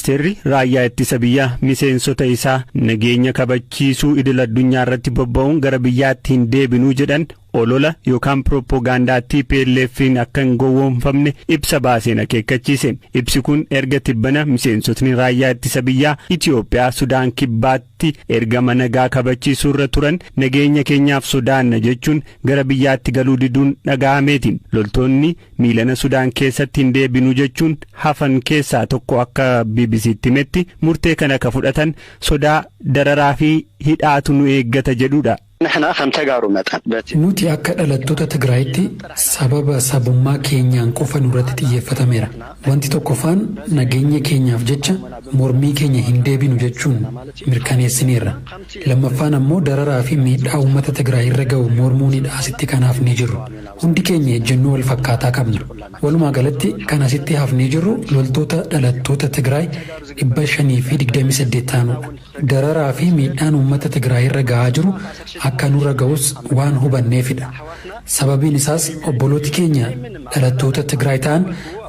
Ministeerri raayyaa ittisa biyyaa miseensota isaa nageenya kabachiisuu idil addunyaa irratti bobba'uun gara biyyaatti hin deebinuu jedhan olola yookaan pirooppogaandaa TPLF'n akka hin gowwoomfamne ibsa baaseen akeekkachiise. Ibsi kun erga tibbana miseensotni raayyaa ittisa biyyaa Itiyoophiyaa Sudaan Kibbaatti ergama nagaa kabachiisuu irra turan nageenya keenyaaf sodaanna jechuun gara biyyaatti galuu diduun dhaga'ameeti. Loltoonni miilana Sudaan keessatti hin deebinuu jechuun hafan keessaa tokko akka BBCtti himetti murtee kana akka fudhatan sodaa dararaa fi hidhaatu nu eeggata jedhudha. Nuti akka dhalattoota Tigraayitti sababa sabummaa keenyaan qofa nurratti xiyyeeffatameera. Wanti tokkoffaan nageenya keenyaaf jecha mormii keenya hin deebinu jechuun mirkaneessineerra. Lammaffaan ammoo dararaa fi miidhaa uummata Tigraay irra ga'u mormuunidha asitti kan hafnee jirru. Hundi keenya ejjennoo wal fakkaataa qabna. Walumaa galatti kan asitti hafnee jirru loltoota dhalattoota Tigraay 528 ta'anidha. Dararaa fi miidhaan uummata Tigraay irra ga'aa jiru akka nurra ga'us waan hubanneefidha. Sababiin isaas obbolooti keenya dhalattoota Tigraay ta'an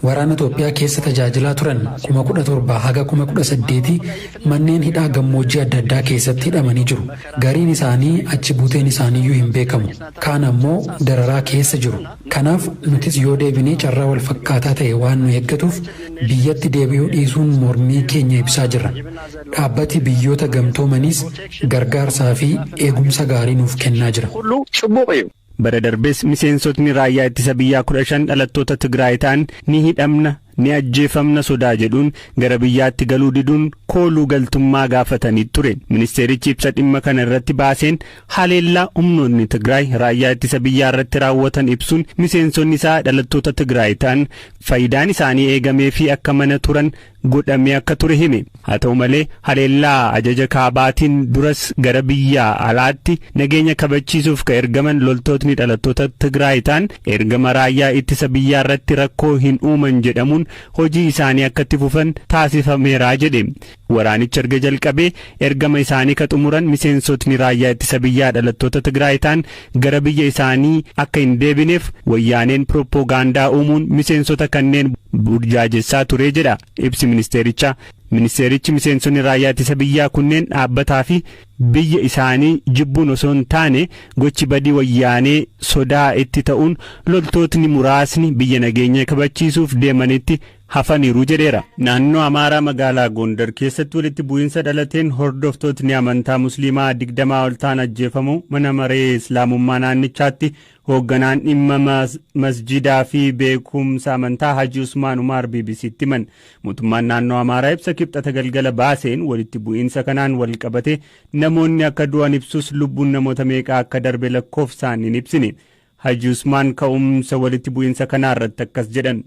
waraana Itoophiyaa keessa tajaajilaa turan 17,000 haga 18,000 manneen hidhaa gammoojjii adda addaa keessatti hidhamanii jiru. Gariin isaanii achi buuteen isaaniiyyuu hin beekamu. Kaan ammoo dararaa keessa jiru. Kanaaf nutis yoo deebinee carraa wal fakkaataa ta'e waan nu eeggatuuf biyyatti deebi'uu dhiisuun mormii keenya ibsaa jirra. Dhaabbati biyyoota gamtoomaniis gargaarsaa fi eegumsa gaarii nuuf kennaa jira. Bara darbees miseensotni raayyaa ittisa biyyaa 15 dhalattoota Tigraay ta'an ni hidhamna ni ajjeefamna sodaa jedhuun gara biyyaatti galuu diduun kooluu galtummaa gaafatanii ture. Ministeerichi ibsa dhimma kana irratti baaseen haleellaa humnoonni Tigraay raayyaa ittisa biyyaa irratti raawwatan ibsuun miseensonni isaa dhalattoota Tigraay ta'an faayidaan isaanii eegamee fi akka mana turan godhamee akka ture hime. Haa ta'u malee haleellaa ajaja kaabaatiin duras gara biyya alaatti nageenya kabachiisuuf ka ergaman loltootni dhalattoota Tigraay ta'an ergama raayyaa ittisa biyyaa irratti rakkoo hin uuman jedhamuun hojii isaanii akka itti fufan taasifameera jedhe. Waraanicha erga jalqabee ergama isaanii ka xumuran miseensotni raayyaa ittisa biyyaa dhalattoota Tigraay ta'an gara biyya isaanii akka hin deebineef wayyaaneen pirooppogaandaa uumuun miseensota kanneen burjaajessaa ture jedha ibsi ministeerichaa. Ministeerichi miseensonni raayyaa ittisa biyyaa kunneen dhaabbataa fi biyya isaanii jibbuun osoo hin taane gochi badii wayyaanee sodaa itti ta'uun loltootni muraasni biyya nageenya kabachiisuuf deemanitti hafaniiru jedheera. Naannoo Amaaraa magaalaa Gondar keessatti walitti bu'iinsa dhalateen hordoftootni amantaa Musliimaa 20 ol ta'an ajjeefamuu mana maree Islaamummaa naannichaatti hoogganaan dhimma masjidaa fi beekumsa amantaa Haji Usmaan Umaar BBCtti himan. Mootummaan naannoo Amaaraa ibsa kibxata galgala baaseen walitti bu'iinsa kanaan wal qabate namoonni akka du'an ibsus lubbuun namoota meeqaa akka darbe lakkoofsaan hin ibsine. Haji Usmaan ka'umsa walitti bu'iinsa kanaa irratti akkas jedhan.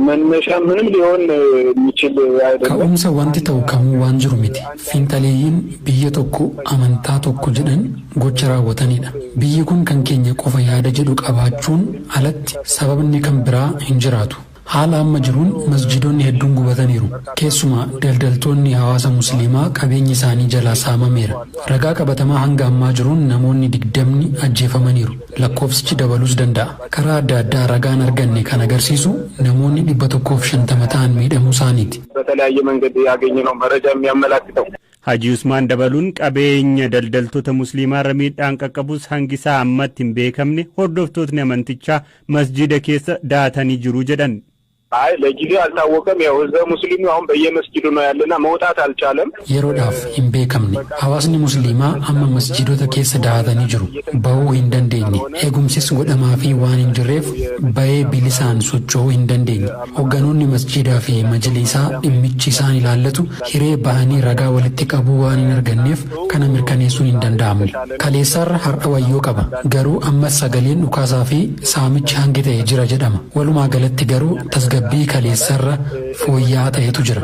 መነሻ ምንም ሊሆን የሚችል አይደለም። Ka'umsa wanti ta'u kamuu waan jiru miti. Fiinxaleeyyiin biyya tokko amantaa tokko jedhan gocha raawwatanidha. Biyyi kun kan keenya qofa yaada jedhu qabaachuun alatti sababni kan biraa hin jiraatu. Haala amma jiruun masjidoonni hedduun gubataniiru. Keessumaa daldaltoonni hawaasa Musliimaa qabeenyi isaanii jalaa saamameera. Ragaa qabatamaa hanga ammaa jiruun namoonni 20 ajjeefamaniiru. Lakkoofsichi dabaluus danda'a. Karaa adda addaa ragaan arganne kan agarsiisu namoonni 150 ta'an miidhamuu isaaniiti. በተለያየ መንገድ ያገኘነው መረጃ የሚያመላክተው Haji Usmaan dabaluun qabeenya daldaltoota Musliimaa irra miidhaan qaqqabus hangi isaa ammatti hin beekamne hordoftootni amantichaa masjida keessa daatanii jiru jedhan. አይ ለጊዜው አልታወቀም። ያው ህዝበ ሙስሊሙ አሁን በየመስጊዱ ነው ያለና መውጣት አልቻለም። Yeroodhaaf hin beekamne. Hawaasni Musliimaa amma masjiidota keessa dahatanii jiru. Bahuu hin dandeenye. Eegumsis godhamaa fi waan hin jirreef bahee bilisaan socho'uu hin dandeenye. Hoogganoonni masjiidaa fi majliisaa dhimmichi isaan ilaallatu hiree bahanii ragaa walitti qabuu waan hin arganneef kana mirkaneessuun hin danda'amne. Kaleessarra har'a wayyoo qaba. Garuu ammas sagaleen dhukaasaa fi saamichi hangi ta'e jira jedhama. Walumaa galatti garuu tasgabbii kaleessarra fooyya'aa ta'etu jira.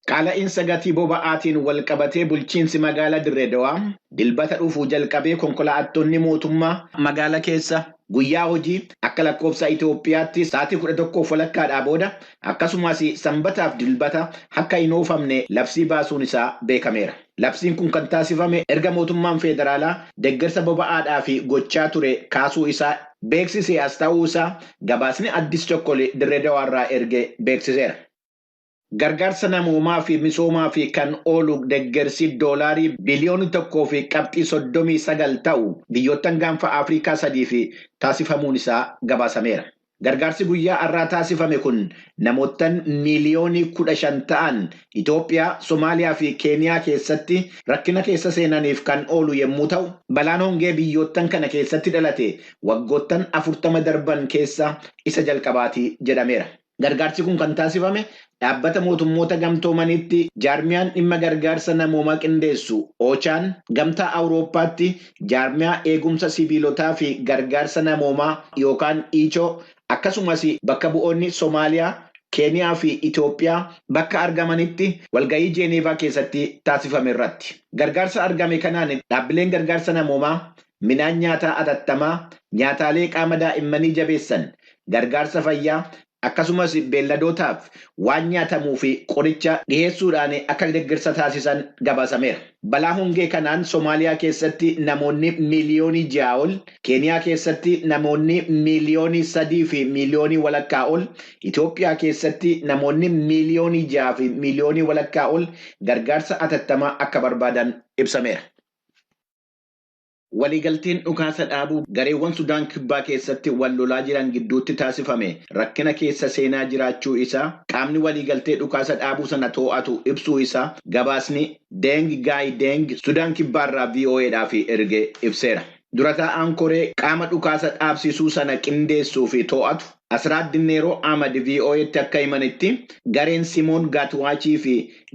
Qaala'insa gatii boba'aatiin wal qabatee bulchiinsi magaalaa Dirree Dawaa dilbata dhufuu jalqabee konkolaattonni mootummaa magaalaa keessa guyyaa hojii akka lakkoofsa Itoophiyaatti sa'aatii 11:30 booda akkasumas sanbataaf dilbata akka hin oofamne labsii baasuun isaa beekameera. Labsiin kun kan taasifame erga mootummaan federaalaa deeggarsa boba'aadhaa fi gochaa ture kaasuu isaa beeksisee as ta'uu isaa gabaasni Addis Chokkol Dirree Dawaarraa erge beeksiseera. Gargaarsa namoomaa fi misoomaa fi kan oolu deeggarsi doolaarii biliyoona 1.39 ta'u biyyoottan gaanfa Afrikaa sadiif taasifamuun isaa gabaasameera. Gargaarsi guyyaa har'aa taasifame kun namoottan miiliyoonii 15 ta'an Itoophiyaa, Somaaliyaa fi Keeniyaa keessatti rakkina keessa seenaniif kan oolu yommuu ta'u, balaan hongee biyyoottan kana keessatti dhalate waggoottan 40 darban keessa isa jalqabaati jedhameera. Gargaarsi kun kan taasifame dhaabbata mootummoota gamtoomanitti jaarmiyaan dhimma gargaarsa namoomaa qindeessu Oochaan, gamtaa Awurooppaatti jaarmiyaa eegumsa sibiilotaa fi gargaarsa namoomaa yookaan Iichoo, akkasumas bakka bu'oonni Somaaliyaa, Keeniyaa fi Itoophiyaa bakka argamanitti walgahii Jeeneevaa keessatti taasifame irratti. Gargaarsa argame kanaan dhaabbileen gargaarsa namoomaa midhaan nyaataa atattamaa, nyaataalee qaama daa'immanii jabeessan, gargaarsa fayyaa, akkasumas beelladootaaf waan nyaatamuu fi qoricha dhiheessuudhaan akka deeggarsa taasisan gabaasameera. Balaa hongee kanaan Somaaliyaa keessatti namoonni miiliyoonii 6 ol, Keeniyaa keessatti namoonni miiliyoonii 3 fi miiliyoonii walakkaa ol, Itoophiyaa keessatti namoonni miiliyoonii 6 fi miiliyoonii walakkaa ol gargaarsa atattamaa akka barbaadan ibsameera. Waliigalteen dhukaasa dhaabuu gareewwan Sudaan Kibbaa keessatti wal lolaa jiran gidduutti taasifame rakkina keessa seenaa jiraachuu isaa qaamni waliigaltee dhukaasa dhaabuu sana to'atu ibsuu isaa gabaasni Deng Gaay Deng Sudaan Kibbaarraa VOAdhaaf erge ibseera. Dura taa'aan koree qaama dhukaasa dhaabsisuu sana qindeessuu fi to'atu Asraat Dinneeroo Ahmad VOAtti akka himanitti, gareen Simoon Gaatwaachii fi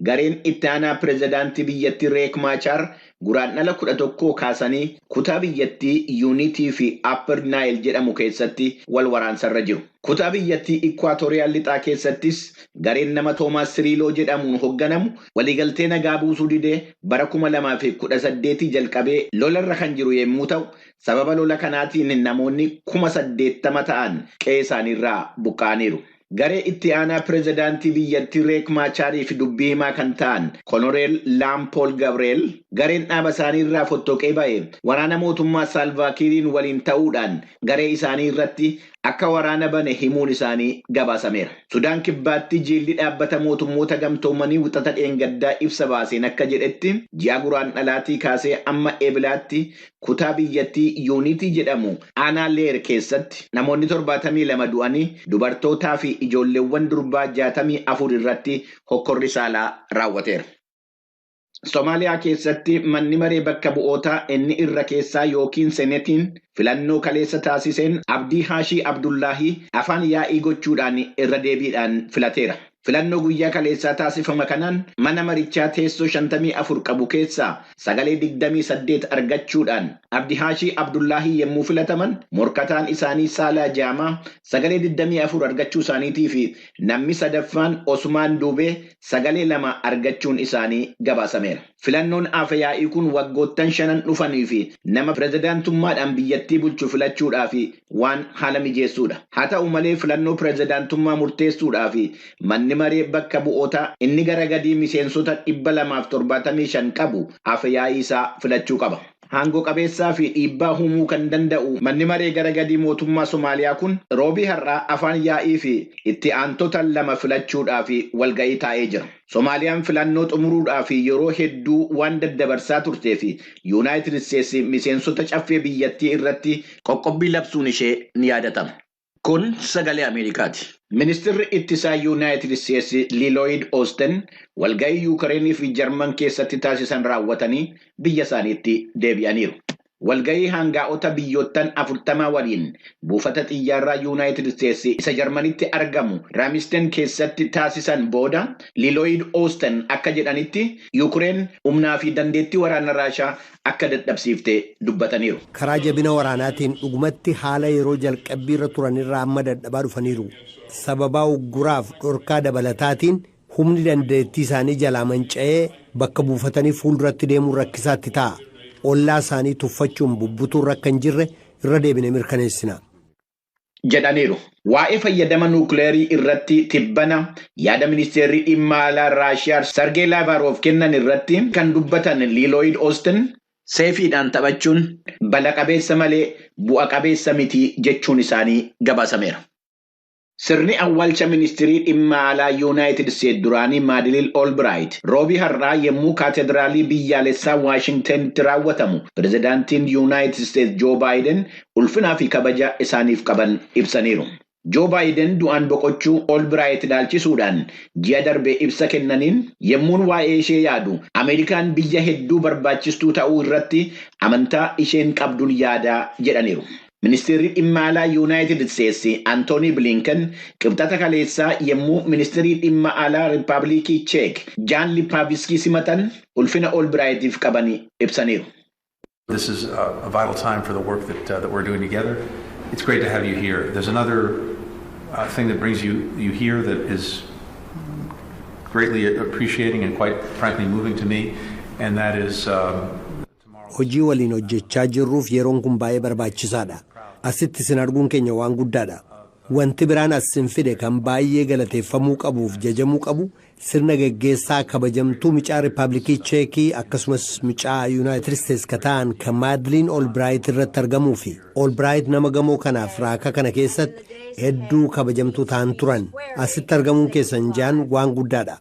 gareen itti aanaa pirezidaantii biyyattii Reek Maachaar guraandhala 11 kaasanii kutaa biyyattii Yuunitii fi Upper Nile jedhamu keessatti wal waraansarra jiru. Kutaa biyyattii Ikwaatooriyaal lixaa keessattis gareen nama Toomaas Siriiloo jedhamuun hoogganamu waliigaltee nagaa buusuu didee bara 2018 jalqabee lolarra kan jiru yommuu ta'u, sababa lola kanaatiin namoonni 80,000 ta'an qe'ee isaaniirraa buqqa'aniiru. Garee itti aanaa pirezidaantii biyyattii Reek Maachaarii fi dubbii himaa kan ta'an Koloneel Laampool Gabriel gareen dhaaba isaaniirraa fottoqee ba'e waraana mootummaa Saalvaakiiriin waliin ta'uudhaan garee isaanii irratti akka waraana bane himuun isaanii gabaasameera. Sudaan Kibbaatti jiilli dhaabbata mootummoota gamtoomanii wixata dheengaddaa ibsa baaseen akka jedhetti, ji'a guraandhalaatii kaasee amma eebilaatti kutaa biyyattii Yuunitii jedhamu aanaa Leer keessatti namoonni 72 du'anii dubartootaa fi ijoolleewwan durbaa 64 irratti hokkorri saalaa raawwateera. Somaaliyaa keessatti manni maree bakka bu'ootaa inni irra keessaa yookiin senetiin filannoo kaleessa taasiseen Abdii Haashii Abdullaahii afaan yaa'ii gochuudhaan irra deebiidhaan filateera. Filannoo guyyaa kaleessaa taasifama kanaan mana marichaa teessoo 54 qabu keessaa sagalee 28 argachuudhaan Abdii Haashii Abdullaahii yommuu filataman, morkataan isaanii Saalaa Jaamaa sagalee 24 argachuu isaaniitii fi namni sadaffaan Osmaan Duubee sagalee 2 argachuun isaanii gabaasameera. Filannoon afa yaa'ii kun waggoottan shanan dhufanii fi nama pirezidaantummaadhaan biyyattii bulchu filachuudhaaf waan haala mijeessuudha. Haa ta'u malee, filannoo pirezidaantummaa murteessuudhaaf manni maree bakka bu'ootaa inni gara gadii miseensota 275 qabu afa yaa'ii isaa filachuu qaba. Aangoo qabeessaa fi dhiibbaa uumuu kan danda'u manni maree gara gadii mootummaa Somaaliyaa kun roobii har'aa afaan yaa'ii fi itti aantota lama filachuudhaaf walga'ii taa'ee jira. Somaaliyaan filannoo xumuruudhaaf yeroo hedduu waan daddabarsaa turtee fi Yuunaayitid Isteetsi miseensota caffee biyyattii irratti qoqqobbii labsuun ishee ni yaadatama. Kun Sagalee Ameerikaati. Ministeerri ittisaa Yuunaayitid Isteetsi Liilooyid Oosten walga'ii Yuukireenii fi Jarman keessatti taasisan raawwatanii biyya isaaniitti deebi'aniiru. Walga'ii hangaa'ota biyyoottan 40 waliin buufata xiyyaaraa Yuunaayitid Isteetsi isa Jarmanitti argamu Raamisten keessatti taasisan booda Liilooyid Oosten akka jedhanitti, Yuukireen humnaa fi dandeettii waraana Raashaa akka dadhabsiifte dubbataniiru. Karaa jabina waraanaatiin dhugumatti haala yeroo jalqabbii irra turanirraa amma dadhabaa dhufaniiru. Sababaa ugguraaf dhorkaa dabalataatiin humni dandeettii isaanii jalaa manca'ee bakka buufatanii fuulduratti deemuun rakkisaatti ta'a. Ollaa isaanii tuffachuun bubbutuun akka hin jirre irra deebine mirkaneessina. Jedhaniiru. Waa'ee fayyadama nuukileerii irratti tibbana yaada ministeerri dhimma alaa Raashiyaa Sargee Laavaroof kennan irratti kan dubbatan Liilooyid Oosten, seefiidhaan taphachuun bala qabeessa malee bu'a qabeessa miti jechuun isaanii gabaasameera. Sirni awwaalcha ministirii dhimma alaa Yuunaayitid Isteetsi duraanii Maadiliin Olbiraayit roobii har'aa yommuu kaatedraalii biyyaalessaa Waashingtanitti raawwatamu pirezidaantiin Yuunaayitid Isteetsi Joo Baayiden ulfinaa fi kabaja isaaniif qaban ibsaniiru. Joo Baayiden du'aan boqochuu Olbiraayit ilaalchisuudhaan ji'a darbe ibsa kennaniin yommuun waa'ee ishee yaadu Ameerikaan biyya hedduu barbaachistuu ta'uu irratti amantaa isheen qabduun yaadaa jedhaniiru. Ministeerri dhimma alaa Yuunaayitid Isteetsi Antoonii Bilinken qibxata kaleessaa yommuu ministeerri dhimma alaa Riippaabilikii Cheek Jaan Lippaaviskii simatan ulfina Olbiraayitiif qaban ibsaniiru. This is a vital time for the work that we're doing together. It's great to have you here. There's another thing that brings you here that is greatly appreciating and quite frankly moving to me, and that is Hojii waliin hojjechaa jirruuf yeroon kun baay'ee barbaachisaadha. Asitti isin arguun keenya waan guddaadha. Wanti biraan as isin fide kan baay'ee galateeffamuu qabuuf jajamuu qabu sirna geggeessaa kabajamtuu micaa Riippaabilikii Cheekii akkasumas micaa Yuunaayitid Isteetsi ka ta'an kan Maadiliin Olbiraayit irratti argamuu fi Olbiraayit nama gamoo kanaaf raaka kana keessatti hedduu kabajamtuu ta'an turan. Asitti argamuun keessan jaan waan guddaadha.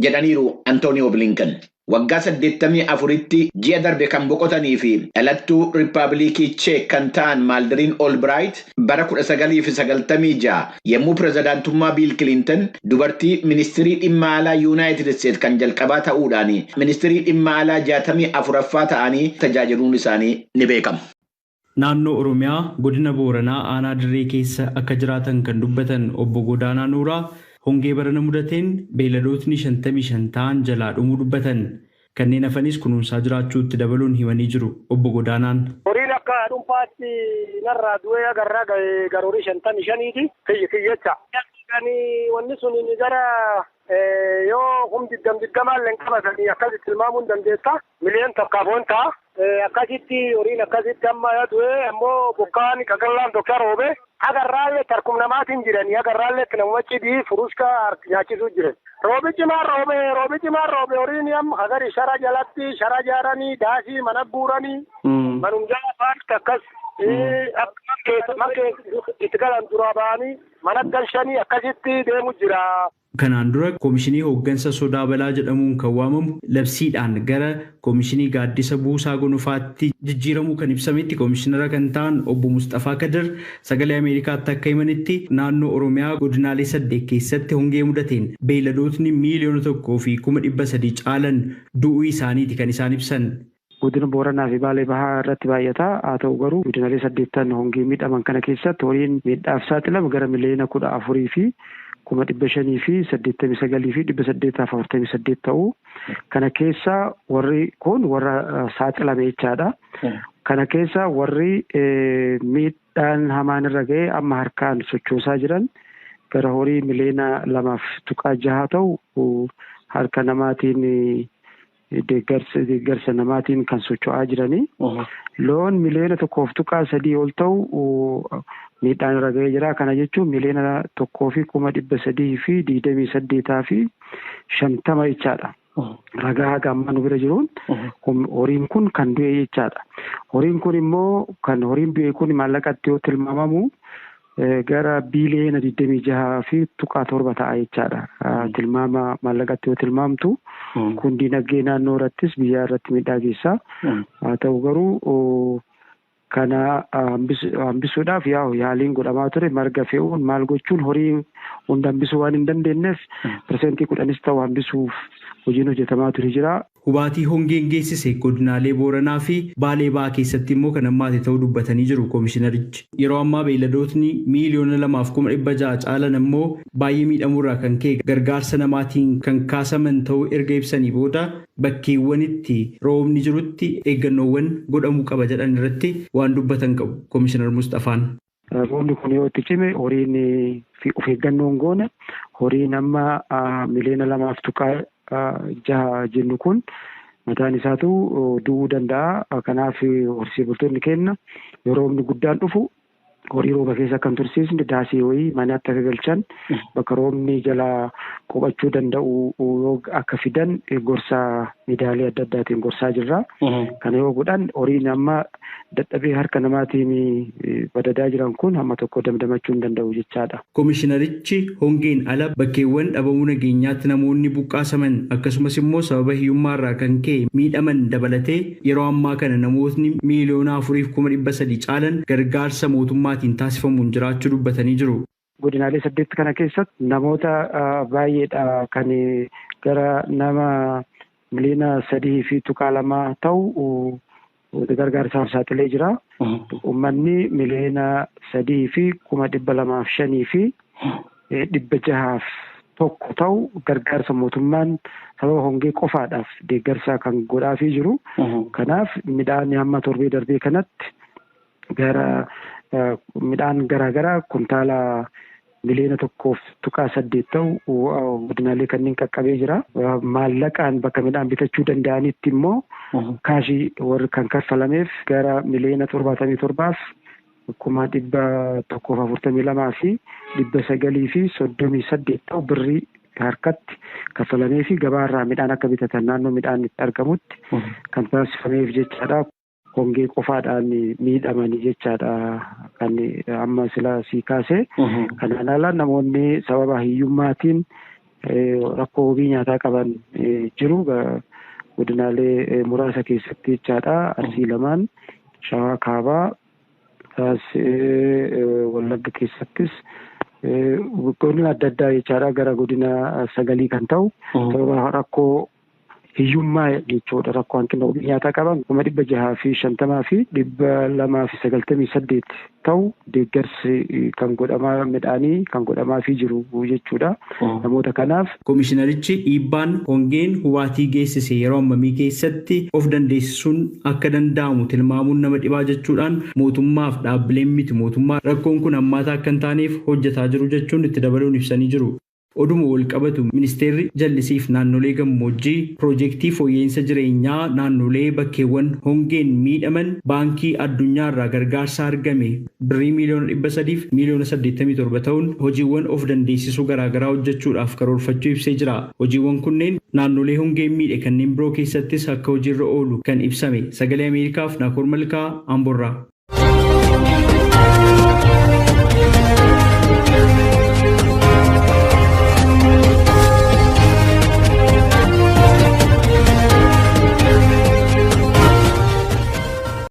Jedhaniiru Antooniyoo Bilinken. Waggaa 84tti ji'a darbe kan boqotanii fi dhalattuu Riippaabilikii Cheek kan ta'an Maaldiriin Olbiraayit bara 1996 yommuu pirezidaantummaa Biil Kilinton dubartii ministirii dhimma alaa Yuunaayitid Isteetsi kan jalqabaa ta'uudhaan ministirii dhimma alaa 64ffaa ta'anii tajaajiluun isaanii ni beekama. Naannoo Oromiyaa godina Booranaa aanaa Dirree keessa akka jiraatan kan dubbatan obbo Godaanaa Nuuraa hongee barana mudateen beeyladootni 55 ta'an jalaa dhumuu dubbatan. Kanneen hafanis kunuunsaa jiraachuutti dabaluun himanii jiru obbo Godaanaan. Horiin akka dhuunfaatti narraa du'ee agarraa ga'e gara horii 55ti kiyyecha. Wanni sun gara yoo kum 20 illee qabatanii akkasitti tilmaamuu hin dandeessa. 1,000,000 wanta akkasitti horiin akkasitti amma du'ee ammoo bokkaan qaqallaan tokko roobe agarraallee tarkum namaatiin jiranii agarraallee namuma cidii furushka nyaachisuu jiran. Roobi cimaan roobe, roobi cimaan roobe, horiin amma hagari shara jalatti shara jaaranii daasii mana guuranii manum jala faatti akkas itti galan duraa ba'anii mana galchanii akkasitti deemu jira. Kanaan dura Koomishinii Hooggansa Sodaa Balaa jedhamuun kan waamamu labsiidhaan gara Koomishinii Gaaddisa Buusaa Gonofaatti jijjiiramuu kan ibsametti koomishinara kan ta'an obbo Mustafaa Kadir Sagalee Ameerikaatti akka himanitti, naannoo Oromiyaa godinaalee saddeet keessatti hongee mudateen beeyladootni 1,300,000 caalan du'uu isaaniiti kan isaan ibsan. Godina Booranaa fi Baalee Bahaa irratti baay'ata. Haa ta'u garuu godinaalee saddeettan hongee miidhaman kana keessatti horiin miidhaaf saaxilamu gara 14,589,848 ta'u. Kana keessa warri kun warra saaxilame jechaadha. Kana keessa warri miidhaan hamaan irra ga'e amma harkaan sochoosaa jiran gara horii 2.6 miliyoona ta'u harka namaatiin deeggarsa namaatiin kan socho'aa jiranii. Loon 1.3 miliyoona ol ta'u miidhaan irra ga'ee jira. Kana jechuun 1,328,050 jechaadha. Ragaa haga ammaa nu bira jiruun horiin kun kan du'e jechaadha. Horiin kun immoo kan horiin du'e kun maallaqatti yoo tilmaamamu gara 26.7 biliyoona ta'a jechaadha. Tilmaama maallaqatti yoo tilmaamtu kun dinagdee naannoo irrattis biyyaa irratti miidhaa geessa. Haa ta'u garuu kana hambisuudhaaf yaa'u yaaliin godhamaa ture, marga fe'uun maal gochuun horii hunda hambisuu waan hin dandeenyeef 10%s ta'u hambisuuf hojiin hojjetamaa ture jira. Hubaatii hongeen geessise godinaalee Booranaa fi Baalee Bahaa keessatti immoo kan hammaate ta'uu dubbatanii jiru koomishinarichi. Yeroo ammaa beeyladootni 2,200,000 caalan immoo baay'ee miidhamuurraa kan ka'e gargaarsa namaatiin kan kaasaman ta'uu erga ibsanii booda, bakkeewwanitti roobni jirutti eeggannoowwan godhamuu qaba jedhan irratti waan dubbatan qabu Koomishinar Mustafaan. Roobni kun yoo itti cime, horiin of eeggannoon goone, horiin amma 2.6 miliyoona jennu kun mataan isaatu du'uu danda'a. Kanaaf horsiisee bultoonni keenya yeroo roobni guddaan dhufu horii rooba keessa akka hin tursiisne, daasii wayii manatti akka galchan, bakka roobni jala qubachuu danda'u yoo akka fidan gorsa Miidiyaalee adda addaatiin gorsaa jirra. Kana yoo godhan horiin amma dadhabee harka namaatiin badadaa jiran kun hamma tokko damdamachuu hin danda'u jechaadha. Komishinarichi hongeen ala bakkeewwan dhabamuu nageenyaatti namoonni buqqaasaman akkasumas immoo sababa hiyyummaarraa kan ka'e miidhaman dabalatee yeroo ammaa kana namootni 4,300,000 caalan gargaarsa mootummaatiin taasifamuun jiraachuu dubbatanii jiru. Godinaalee 8 kana keessatti namoota baay'eedha kan gara nama 3.2 miliyoona ta'u gargaarsaaf saaxilee jira. Uummanni 3,205,601 ta'u gargaarsa mootummaan sababa hongee qofaadhaaf deeggarsa kan godhaafii jiru. Kanaaf midhaan hamma torbee darbee kanatti gara midhaan garaagaraa kuntaala 1.8 miliyoona ta'u godinaalee kanneen qaqqabee jira. Maallaqaan bakka midhaan bitachuu danda'anitti immoo kaashii warri kan kaffalameef gara 77,142,938 ta'u birrii harkatti kaffalamee fi gabaarraa midhaan akka bitatan naannoo midhaan itti argamutti kan taasifameef jechaadha. Hongee qofaadhaan miidhamanii jechaadha kan amma sila sii kaase. Kanaan ala namoonni sababa hiyyummaatiin rakkoo wabii nyaataa qaban jiru. Godinaalee muraasa keessatti jechaadha. Arsii lamaan, Shawaa Kaabaa, Wallagga keessattis godina adda addaa jechaadha gara godina 9 kan ta'u sababa rakkoo hiyyummaa jechuudha rakkoo hanqina wabii nyaataa qaban 650,298 ta'u deeggarsi kan godhamaa midhaanii kan godhamaafii jiru jechuudha namoota kanaaf. Komishinarichi dhiibbaan hongeen hubaatii geessise yeroo ammamii keessatti of dandeessisuun akka danda'amu tilmaamuun nama dhibaa jechuudhaan mootummaaf dhaabbileen miti mootummaa rakkoon kun hammaataa akka hin taaneef hojjetaa jiru jechuun itti dabaluun ibsanii jiru. Oduma wal qabatu ministeerri jallisiif naannolee gammoojjii piroojeektii fooyya'insa jireenyaa naannolee bakkeewwan hongeen miidhaman baankii addunyaarraa gargaarsa argame birrii 387,000,000 ta'uun hojiiwwan of dandeessisuu garaagaraa hojjechuudhaaf karoorfachuu ibsee jira. Hojiiwwan kunneen naannolee hongeen miidhe kanneen biroo keessattis akka hojiirra oolu kan ibsame. Sagalee Ameerikaaf Naakoor Malkaa Amborraa.